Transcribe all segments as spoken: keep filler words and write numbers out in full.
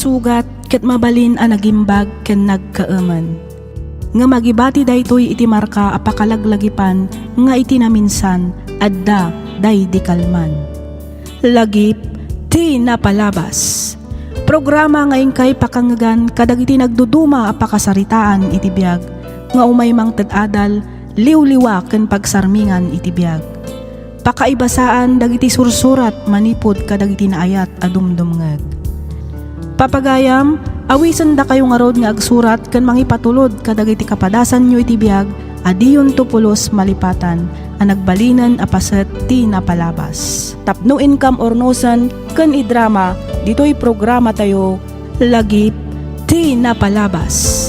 Sugat ket mabalin a nagimbag ken nagkaemen. Ngem agibati daytoy iti marka a pakalaglagipan nga iti naminsan, adda daydi kalman. Lagip ti napalabas. Programa nga inkay pakangngegan kadagiti nagduduma a pakasaritaan iti biag nga umay mangted adal, liwliwa ken pagsarmingan iti biag. Pakaibasaan dagiti sursurat manipud kadagiti naayat a dumdumngeg. Papagayam, awisendakayo ngarud nga agsurat ken mangipatulod kadagiti kapadasanyo iti biag a diyonto pulos malipatan a nagbalinen a paset ti napalabas. Tapno inkam urnosen ken idrama ditoy programatayo, Lagip ti Napalabas.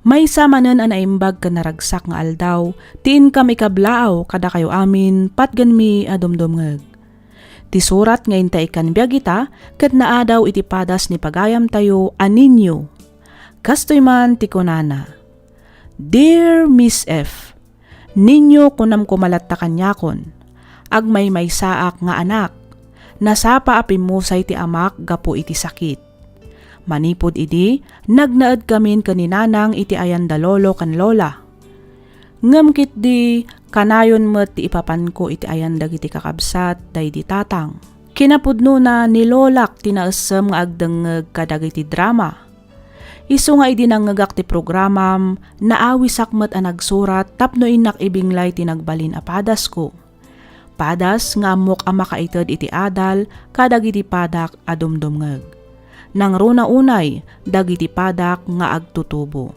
Maysa manen a naimbag ken naragsak nga aldaw ti inkam ikablaaw kadakayo amin patgenmi a dumdumngeg. Ti surat nga inta ikkan biag ita ket naadaw iti padas ni pagayamtayo a Niño. Kastoy man ti kunana, "Dear Miss F, Niño, kunam koma latta kaniakon. Agmaymaysaak nga anak. Nasapa a pimmusay ti amak gapu iti sakit. Manipud idi, nagnaedkamin ken ni Nanang iti ayan da lolo ken lola. Ngem ketdi, kanayon met ti ipapanko iti ayan dagiti kakabsat daydi tatang. Kinapudnona, ni lolak ti naessem nga agdengngeg kadagiti drama. Isu nga idi nangngegak ti programam, naawisak met a nagsurat tapno innak ibinglay ti nagbalin a padasko. Padas nga ammok a makaited iti adal kadagiti padak a dumdumngeg. Nangruna unay dagiti padak nga agtutubo.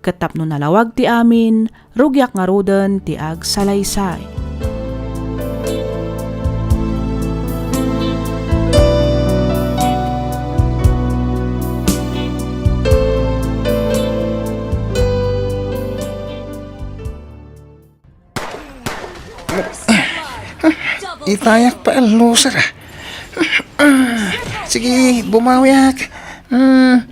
Ket tapno nalawag ti amin, rugiak ngaruden ti agsalaysay." Itayak pa a loser, ah. Ah, sige, bumawiak. Hmm.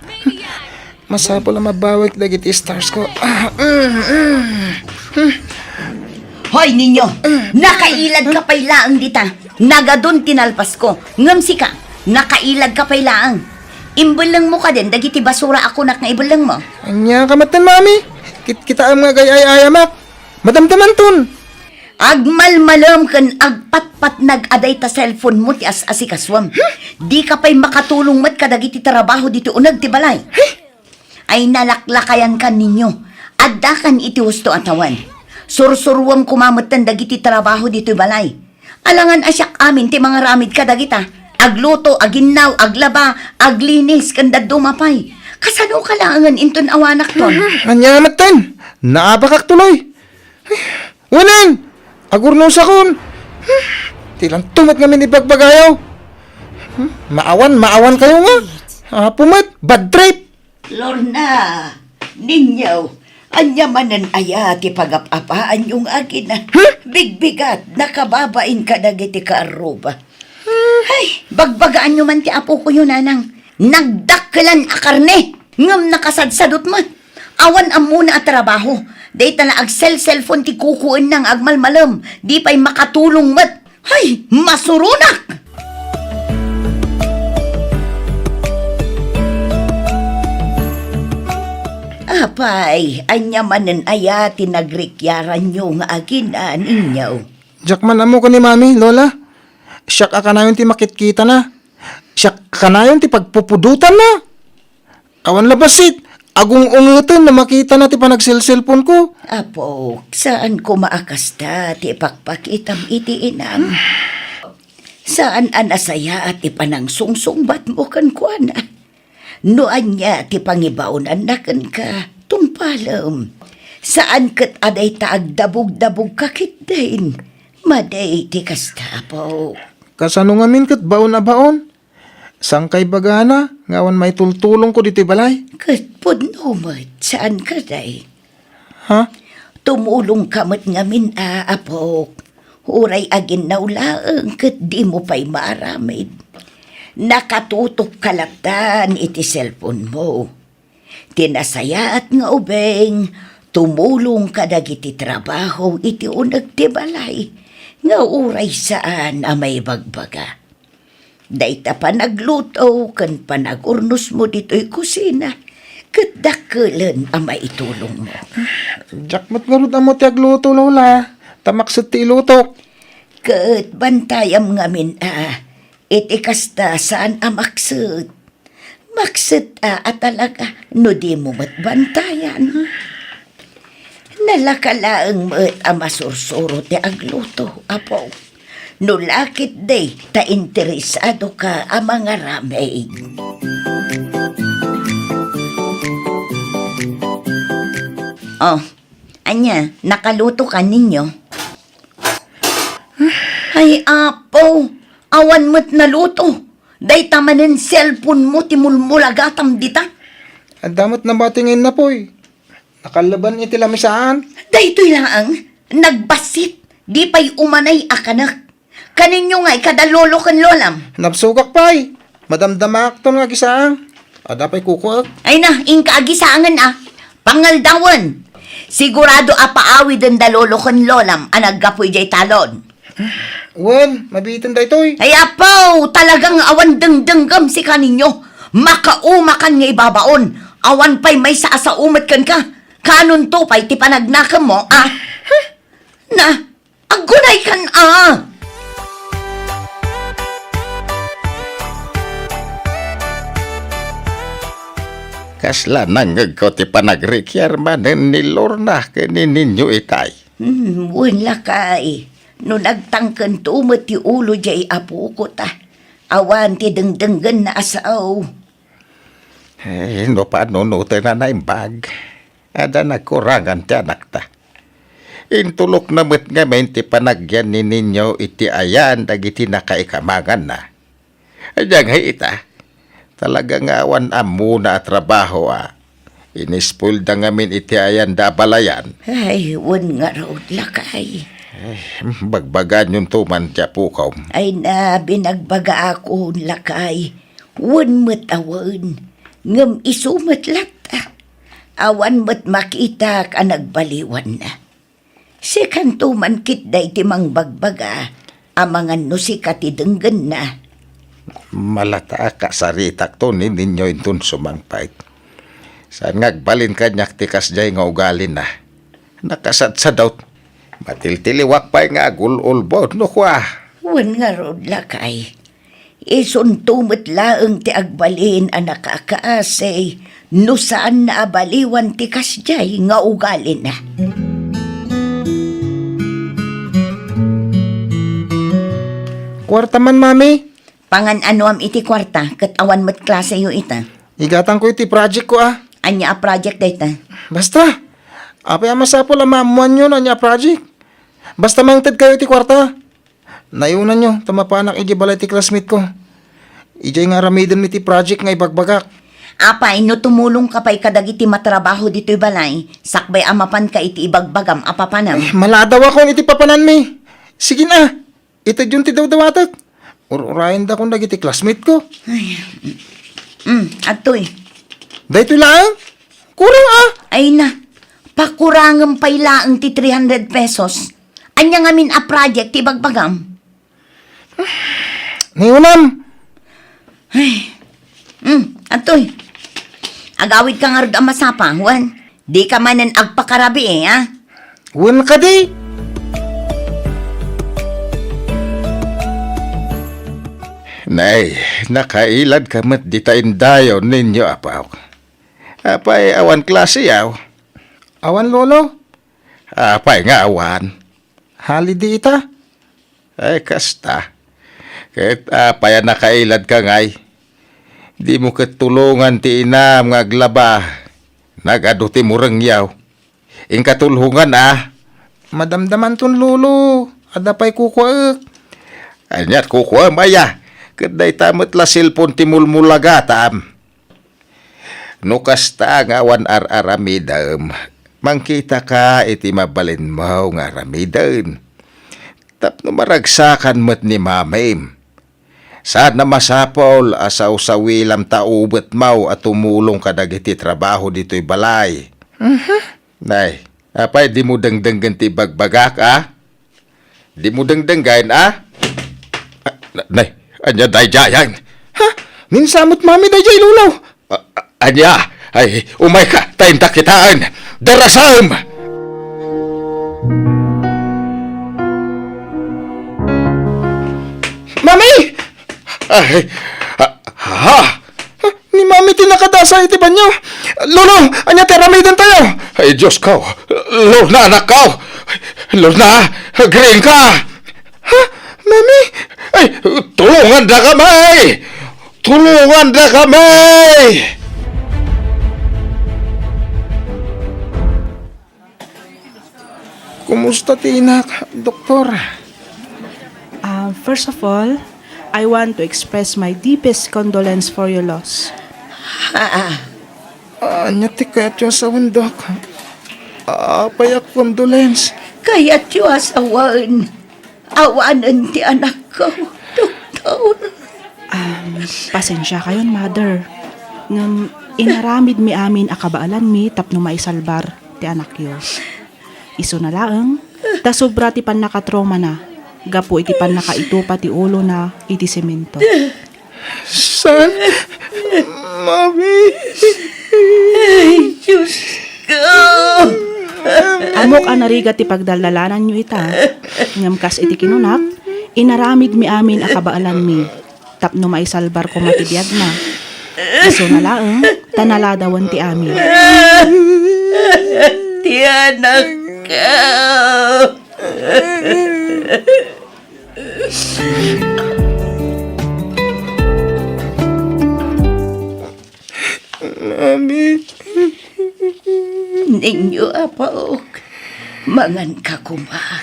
Masapul a mabawik dagiti stars ko. Ah, mm, mm, mm. Hoy, Niño! Nakailad ka pay laeng dita. Nagadun ti nalpas ko. Ngem sika, nakailad ka pay laeng. Imbelleng mo kaden dagiti basura a kunak nga ibelleng mo. Ania ka metten, Mami? Kit-, kitaem nga agay-ay-ayamak. Madamdamanton. Agmalmalem ken agpatpatnag a dayta cellphone mo ti as-asikasuem. Huh? Dika pay makatulong met kadagiti trabaho ditoy uneg ti balay. Huh? Ay, nalaklakayan ka, Niño. Addakan iti husto a tawen. Sursuruem koma metten dagiti trabaho ditoy balay. Alangan a siak amin ti mangaramid kadagita. Agluto, aginnaw, aglaba, aglinis, ken dadduma pay. Kasano ka laengen inton awanakton? Mhm. Ania metten? Naabakak tuloy. Wen, agurnosakon. Ti lanto met ngamin ibagbagayo. Maawan, maawan kayo nga. Apo met, bad trip. Lorna, Niño, ania manen aya ti pagap-apaanyo nga agina? Huh? Bigbigat, nakababain kadagiti kaarruba. Ay, bagbagaanyo man ti apokoyo, Nanang. Nagdakkelan a karne, ngem nakasadsadot met. Awan ammona a trabaho. Dayta la agsel-cellphone ti kukuenna nga agmalmalem. Di pay makatulong met. Hay, masuronak! Apay, ania manen aya ti nagrikiaranyo nga agina, Niño? Diak man ammo ken ni Mami, Lola. Siak a kanayon ti makitkitana. Siak a kanayon ti pagpupudotanna. Awan la bassit, agung-ungeten no makitana ti panagselselponko. Apo, saan koma a kasta ti ipakpakitam iti inam. Saan a nasayaat ti panangsungsungbatmo kenkuana. No ania ti pangibaonanna kenka, tungpalem. Saan ket a dayta agdabugdabugka ketdin. Madi ti kasta, apo. Kasano ngamin ket baon a baon? Saan ka ibagana nga awan maitultulongko ditoy balay? Ket pudno met, saan kadi? Ha? Tumulongka met ngamin a, apok. Uray aginnaw laeng ket dimo pay maaramid. Nakatutokka lattan iti cellphone mo. Ti nasayaat nga ubing, tumulong kadagiti trabaho iti uneg ti balay nga uray saan a maibagbaga. Dayta panagluto ken panagurnosmo ditoy kusina, ket dakkelen a maitulongmo. Diak met ngarud ammo ti agluto, Lola. Ta makset ti ilutok. Ket bantayam ngamin a, iti kasta saan a makset. Makset a, a talaga no dimo met bantayan. Nalaka laeng met a masursuro ti agluto, apo. No lakit di ta interesado ka a mangaramid. Oh, ania, nakaluto ka ninyo? Ay, apo, awan met naluto. Dayta manen cellphone mo ti mulmulagatam dita. Adda met nabati nga innapoy. Nakallaban iti lamisaan. Daytoy laeng, nagbassit, di pay umanay a kanek. Kaninyo ngay kada lolo ken lolam? Nabsogak pay. Madamdamaakton nga agisaang. Adda pay kukuek. Ay na, inka agisaangen a. Pangaldawen. Sigurado a paawiden da lolo ken lolam a naggapu idiay talon. Wen, mabiiten daytoy. Ay, apo, talagang awan dengdenggem sika ninyo. Makaumakan nga ibabaon. Awan pay maysa a sao met kenka. Kanonto pay ti panagnakemmo, a? Na, aggunaykan, a? Kasla nangngegko ti panagrikiar manen ni Lorna ken ni Ninyo itay. Hmm, wen lakay, no nagtangkento met ti ulo diay apoko ta, awan ti dengdenggenna a sao. Eh, no panunoten a naimbag, adda nagkurangan ti anakta. Intulokna met ngamin ti panagyan ni Ninyo iti ayan dagiti nakaikamanganna. Ania ngay ita? Talaga nga awan ammona a trabaho a inispoilda ngamin iti ayanda a balayan. Ay, wen ngarud, lakay. Ay, bagbaganyonto man ti apokom. Ay na, binagbagaakon, lakay. Wen met a wen. Ngem isu met latta. Awan met makitak a nagbaliwanna. Sikanto man ketdi ti mangbagbaga, amangan no sika ti denggenna. Malata a kasaritakto ni Ninyo inton sumangpet. Saan nga agbalin kaniak ti kasdiay nga ugalina. Nakasadsadot. Matiltiliwak pay nga agul-ulbod no kua. Wen ngarud, lakay. Isunto met laeng ti agbalin a nakakaasi no saanna a baliwan ti kasdiay nga ugalina. Kuarta man, Mami. Pangan-anoam iti kuarta ket awan met klaseyo ita. Igatangko iti project ko, a. Ania a project dayta? Basta. Apay a masapul a maammoanyo no ania a project? Basta mangted kayo iti kuarta. Nayunanyo ta mapanak idiay balay ti classmate ko. Idiay nga aramidenmi ti project nga ibagbagak. Apay, no tumulongka pay kadagiti matrabaho ditoy balay, sakbay a mapanka iti ibagbagam a papanam. Eh, maladawakon iti papananmi. Sige na, itedyon ti dawdawatek. Ur-urayendakon dagiti classmate ko. Ay, mm, adtoy. Daytoy laeng? Kurang, a. Ay na, pakurangem pay laeng ti three hundred pesos. Ania ngamin a project ti ibagbagam? Ni unam. Ay. Hmm, adtoy. Agawidka ngarud a masapa, wen? Dika manen agpakarabii, a? Wen kadi? Nay, nakailadka met dita indayon ninyo, apo. Apay, awan klase, yaw? Awan, Lolo. Apay nga awan? Holiday ita. Ay, kasta. Ket apay a nakailadka ngay? Dimo ket tulongan ti inam nga aglaba. Nagadu ti murengyaw. Inka tulongan, a. Madamdamanton, Lolo. Adda pay kukuaek. Aniat kukuam, aya? Ket dayta met la cellphone ti mulmulagatam. No kasta nga awan ar-aramidem, mangkitaka iti mabalinmo nga aramiden. Tapno maragsakan met ni mamim. Saan a masapul a sawsawilam ta ubetmo a tumulong kadagiti trabaho ditoy balay. Mhm. Nay, apay dimo dengdenggen ti ibagbagak, a? Dimo dengdenggen, a? Ah, na-, nay, ania daydiayen? Ha? Ninsamot mami daydiay, Lolo. Ah, ah, ania? Ay, umayka, ta inta kitaen. Darasem! Mami! Ay, ah, ha? Ni Mami ti nakadasa iti banio. Lolo, ania ti aramidentayo? Ay, Diosko! Lorna, anakko! Lorna, agriingka! Ha? Mami? Ay, tulongandakami! Tulongandakami! Kumusta ti inak, Doktor? Ah, first of all, I want to express my deepest condolence for your loss. Ah, ania ti kayatyo a sawen, Dok? Apay a condolence? Kayatyo a sawen. Awanen ti anakko, Doktor. Um, pasensiakayon, Mother. Ngem inaramidmi amin a kabaelanmi tapno maisalbar ti anakyo. Isuna laeng, ta sobra ti pannakatraumana gapu iti pannakaitupa ti ulona iti semento. Saan? Mami. Ay, Diosko! Ammok a narigat ti pagdaldalananyo ita, ngem kas iti kinunak, inaramidmi amin a kabaelanmi tapno maisalbar koma ti biagna. Isuna laeng, ta naladawen ti amin. Ti anakko! Mami. Ninyo, apok, manganka koma.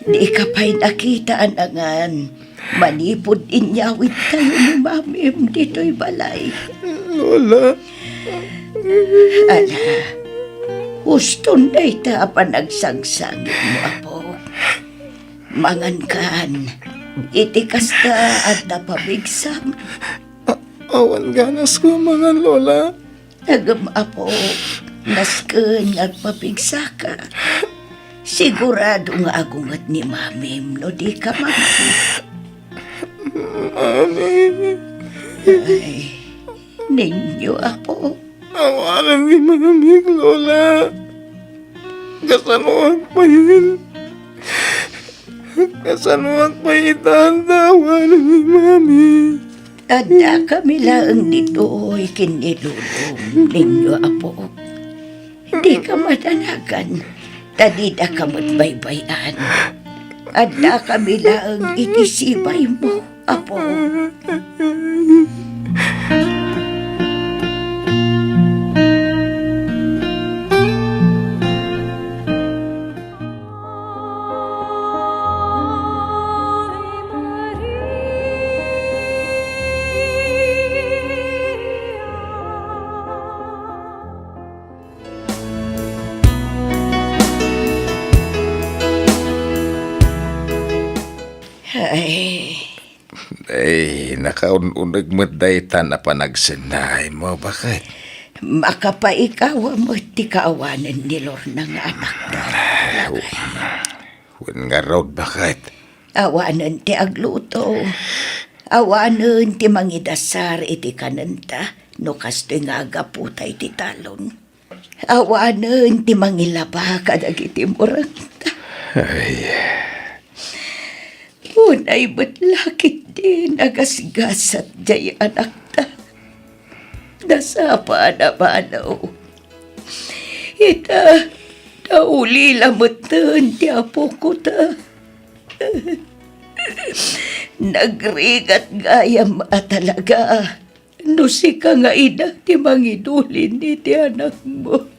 Dika pay nakita a nangan manipud inyawidtayo ni Mamim ditoy balay. Lola. Ala, uston dayta a panagsangsangitmo, apok. Mangankan. Iti kasta, adda papigsam. A-, awan ganasko a mangan, Lola. Ngem, apok, nasken nga agpapigsaka. Sigurado nga agunget ni Mamim no dika mangan. Mami. Ay, ninyo, apok. Awanen ni Mamik, Lola. Kasanoak pay? Kasanoak pay ita ta awanen ni Mami? Addakami laeng ditoy ken ni Lolom ninyo, apok. Dika madanagan, ta didaka met baybay-an. Addakami laeng iti sibaymo, apo. Ay. Ay, nakaun-uneg met daytan a panagsennaaymo, baket. Makapaikawa met ti kaawanen ni Lorna nga anakda. Ay, wen ngarud, baket. Awanen ti agluto. Awanen ti mangidasar iti kanenta no kastoy nga aggaputa iti talon. Awanen ti mangilaba kadagiti murangta. Ay. Unay met la ketdi nagasgasat jay anakta. Nasapa a namano. Ita, naulila metten ti apokota. Nagrigat gayam a talaga no sika nga ina ti mangidulin iti anakmo.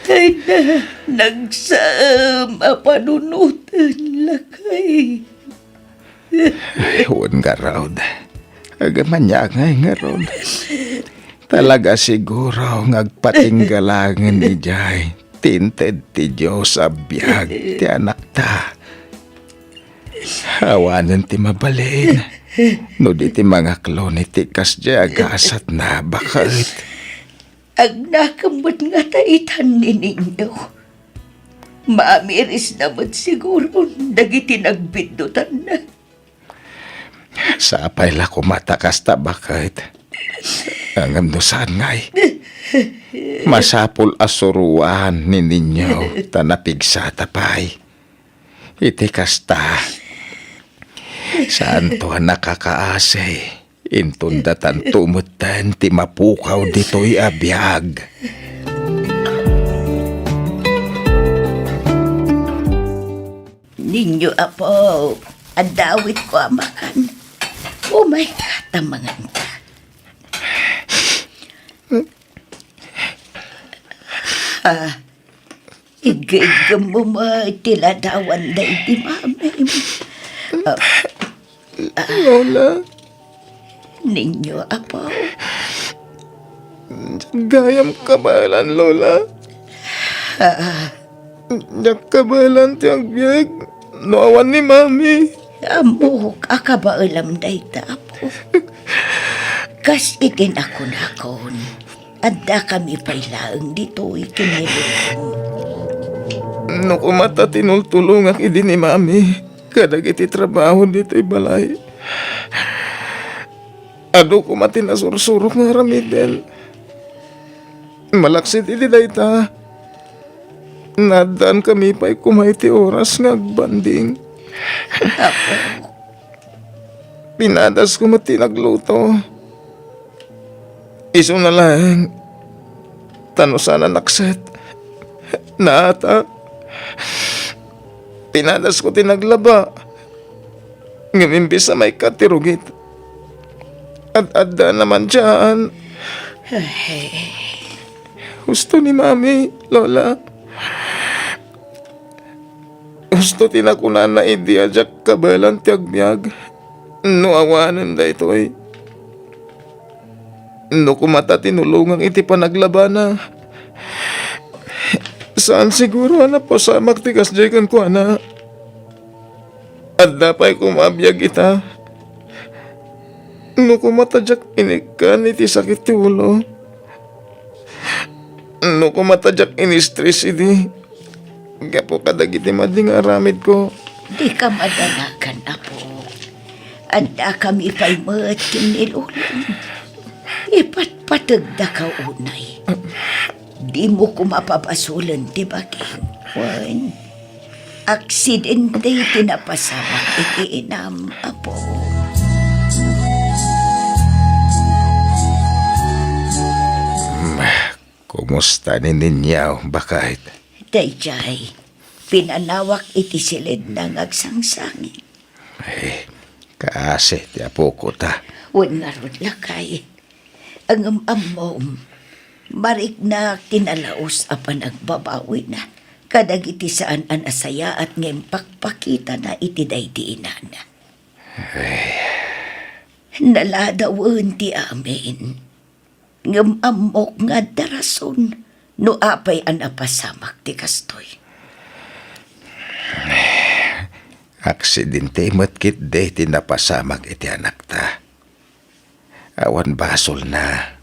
Ay na, nagsaem a panunoten, lakay. Ay, wen ngarud. Agmaniangay ngarud. Talaga siguro nga agpatinggalangen idiay ti inted ti Dios a biag ti anakta. Awanen ti mabalin no di ti mangaklon iti kasdiay a gasatna, baket. Agnakem met ngata itan ni Niño. Maamirisna met siguron dagiti nagbiddutanna. Sapay la koma ta kasta, baket. Ngem no saan ngay, masapul a suroan ni Niño ta napigsata pay. Iti kasta, saanto a nakakaasi, inton datanto metten ti mapukaw ditoy a biag. Niño, Apo, adda awitko a makan. Umayka ta manganta. Ah, iggaiggammo met ti ladawan daydi mamim. Ah, Lola. Niño, Apo. Diak gayam kabaelan, Lola. Ah. Diak kabaelan ti agbiag no awan ni Mami. Ammok a kabaelam dayta, Apo. Kas iti nakunakon, addakami pay laeng ditoy ken ni Lolo. No koma ta tinultulongak idi ni Mami kadagiti trabaho ditoy balay, adu koma ti nasursurok nga aramiden. Malaksid iti dayta, naaddaankami pay koma iti oras nga agbanding. Apo. Pinadasko met ti nagluto. Isuna laeng, ta no saan a nakset, naata. Pinadasko ti naglaba. Ngem imbes a maikkat ti rugit, ad-adda naman diaan. Husto ni Mami, Lola. Husto ti nakunana idi a diak kabaelan ti agbiag no awanen daytoy. No koma ta tinulongak iti panaglabana, saan siguro a napasamak ti kasdiay kenkuana. Adda pay koma a biag ita. No koma ta diak inikkan iti sakit ti ulo. No koma ta diak in-stress idi gapu kadagiti madi nga aramidko. Dika madanagan, Apo. Addakami pay met ken ni Lolong. Ipatpategdaka unay. Dimo koma pabasolen ti bagim. Wen, aksidente ti napasamak iti inam, Apo. Hmm, kumusta ni Niño, baket? Daydiay, pinanawak iti siledna nga agsangsangit. Eh, kaasi ti apoko ta. Wen ngarud, lakay. Ngem ammom, mariknak ti nalaus a panagbabawina kadagiti saan a nasayaat nga impakpakitana iti daydi inana. Ay. Naladawen ti amin, ngem ammok nga adda rason no apay a napasamak ti kastoy. Aksidente met ketdi ti napasamak iti anakta. Awan basolna.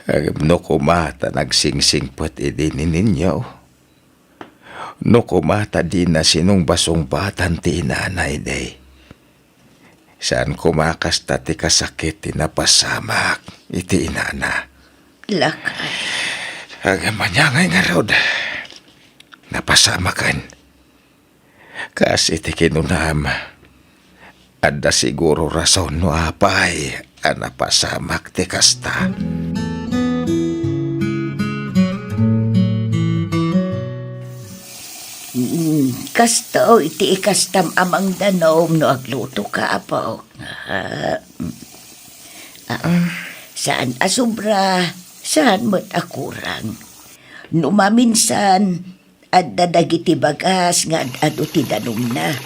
Ngem no koma ta nagsingsingpet idi ni Niño, no koma ta dina sinungbasungbatan ti inana idi, saan koma a kasta ti kasakit ti napasamak iti inana. Lakay. Ngem ania ngay ngarud, napasamaken. Kas iti kinunam, adda siguro rason no apay a napasamak ti kasta. Mm, kastoy ti ikastam a mangdanom no aglutoka, Apo. Ah, mm. Ah, saan a sobra, saan met a kurang. No maminsan, adda dagiti bagas nga ad-adu ti danumna.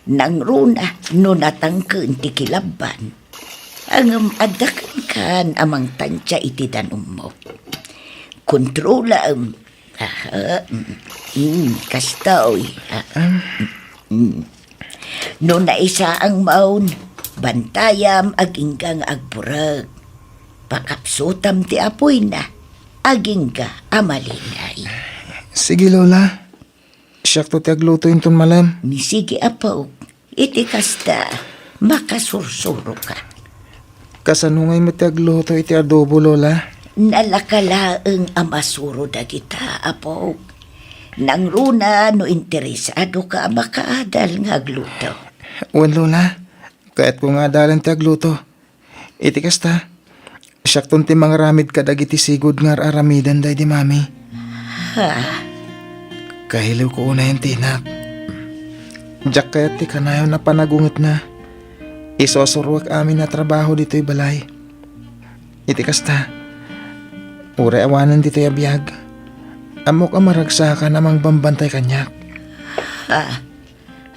Nangruna no natangken ti kilabban. Ngem adda kenkan a mangtantia iti danummo. Kontrolaem. Aha, mm, mm, kastoy. Ah, mm, mm. No naisaang maon, bantayam agingga nga agburek. Pakapsutam ti apoyna. agingga a malinay. Sige, Lola. Siakto ti agluto inton malem. Ni sige, apok. Iti kasta, makasursuroka. Kasano ngay met ti agluto iti adobo, Lola? Nalaka laeng a masuro dagita, apok. Nangruna no interesadoka a makaadal nga agluto. Wen, Lola. Kayatko nga adalen ti agluto. Iti kasta, siakton ti mangaramid kadagiti sigud nga ar-aramiden daydi Mami. Ha? Kailiwko unayen ti inak. Diak kayat ti kanayon a panagungetna. Isusuroek amin a trabaho ditoy balay. Iti kasta, uray awanen ditoy a biag, ammok a maragsakan a mangbambantay kaniak. Ha?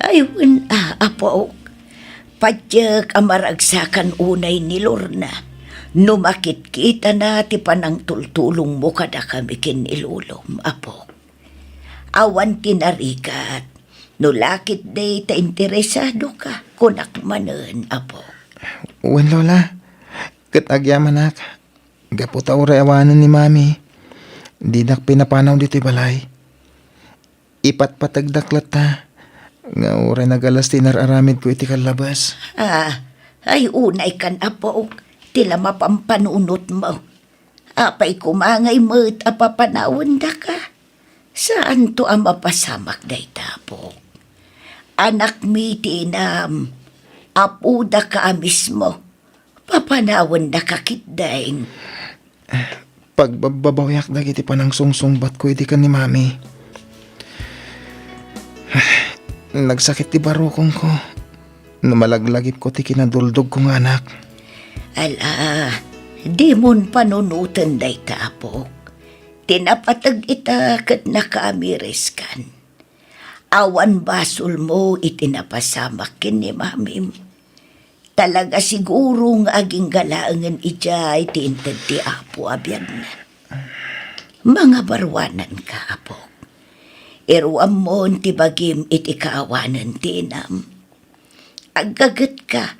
Ay, wen a, apok. Patiek a maragsakan unay ni Lorna no makitkitana ti panangtultulongmo kadakami ken ni lolom, apok. Awan ti narigat no lakit day ta interesadoka, kunak manen, apok. Wen, Lola. Ket agyamanak, gapu ta uray awanen ni Mami, dinak pinapanaw ditoy balay. Ipatpategdak latta nga uray nagalas ti inar-aramidko iti kallabas. Ah, ay unay kan, apok, ti la mapampanunotmo. Apay koma ngay met a papanawendaka? Saanto a mapasamak dayta, apok. Anakmi ti inam, apodaka a mismo. Papanawendaka ketdin. Pagbabbabawiak dagiti panangsungsungbatko idi ken ni Mami. Nagsakit ti barukongko no malaglagipko ti kinaduldogko nga anak. Ala, dimon panunoten dayta, apok. Ti napateg ita ket nakaamiriskan. Awan basolmo iti napasamak ken ni Mamim. Talaga siguro nga agingga laengen idiay ti inted ti Apo a biagna. Mangabaruananka, apok. Iruammon ti bagim iti kaawanen ti inam. Aggagetka,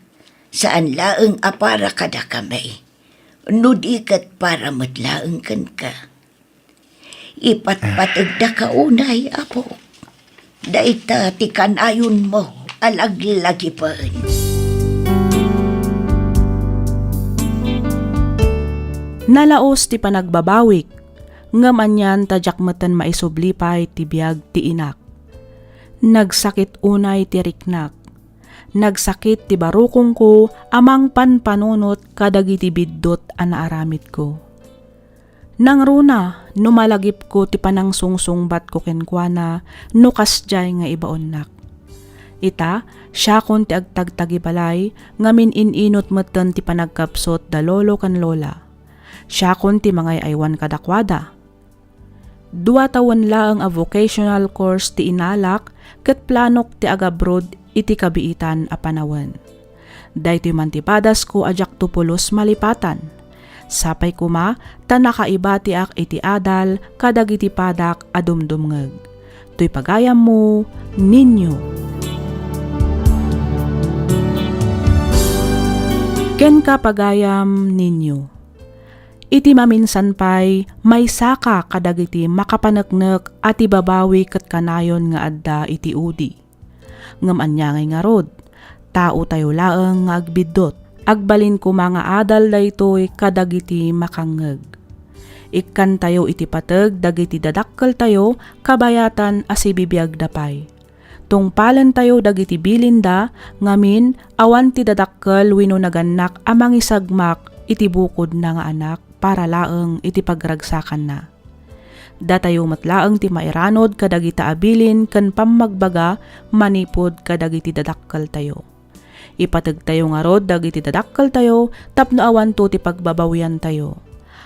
saan laeng a para kadakami, no di ket para met laeng kenka. Ipatpategdaka unay, apok. Dayta ti kanayonmo a laglagipen. Nalaos ti panagbabawik, ngem anian ta diak metten maisubli pay ti biag ti inak. Nagsakit unay ti riknak. Nagsakit ti barukongko a mangpanpanunot kadagiti biddut a naaramidko. Nangruna no malagipko ti panangsungsungbatko kenkuana no kasdiay nga ibaonnak. Ita, siakon ti agtagtagibalay ngamin in-inut metten ti panagkapsut da lolo ken lola. Siakon ti mangay-aywan kadakuada. Dua tawen laeng a vocational course ti inalak ket planok ti agabroad iti kabiitan a panawen. Daytoy man ti padasko a diakto pulos malipatan. Sapay koma ta nakaibatiak iti adal kadagiti padak a dumdumngeg. Toy pagayammo, Niño. Kenka, pagayam, Niño. Iti maminsan pay, maysaka kadagiti makapaneknek a ti babawi ket kanayon nga adda iti udi. Ngem ania ngay ngarud? Taotayo laeng nga agbiddut. Agbalin koma nga adal daytoy kadagiti makangngeg. Ikkantayo iti pateg dagiti dadakkeltayo kabayatan a sibibiagda pay. Tungpalentayo dagiti bilinda ngamin awan ti dadakkel wenno nagannak a mangisagmak iti bukodna nga anak para laeng iti pagragsakanna. Datayo met laeng ti mairanud kadagita a bilin ken pammagbaga manipud kadagiti dadakkeltayo. Ipategtayo ngarud dagiti dadakkeltayo tapno awanto ti pagbabawiantayo.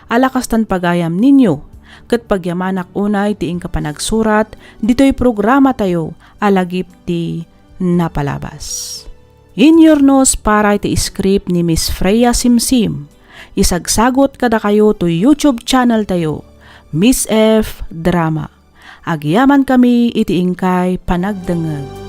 Ala kastan, pagayam, Niño, ket pagyamanak unay ti inka panagsurat ditoy programatayo a Lagip ti Napalabas. Inyurnos para iti script ni Miss Freya Simsim. Isagsagot kadakayo toy YouTube channel tayo, Miss F Drama. Agyamankami iti inkay panagdengngeg.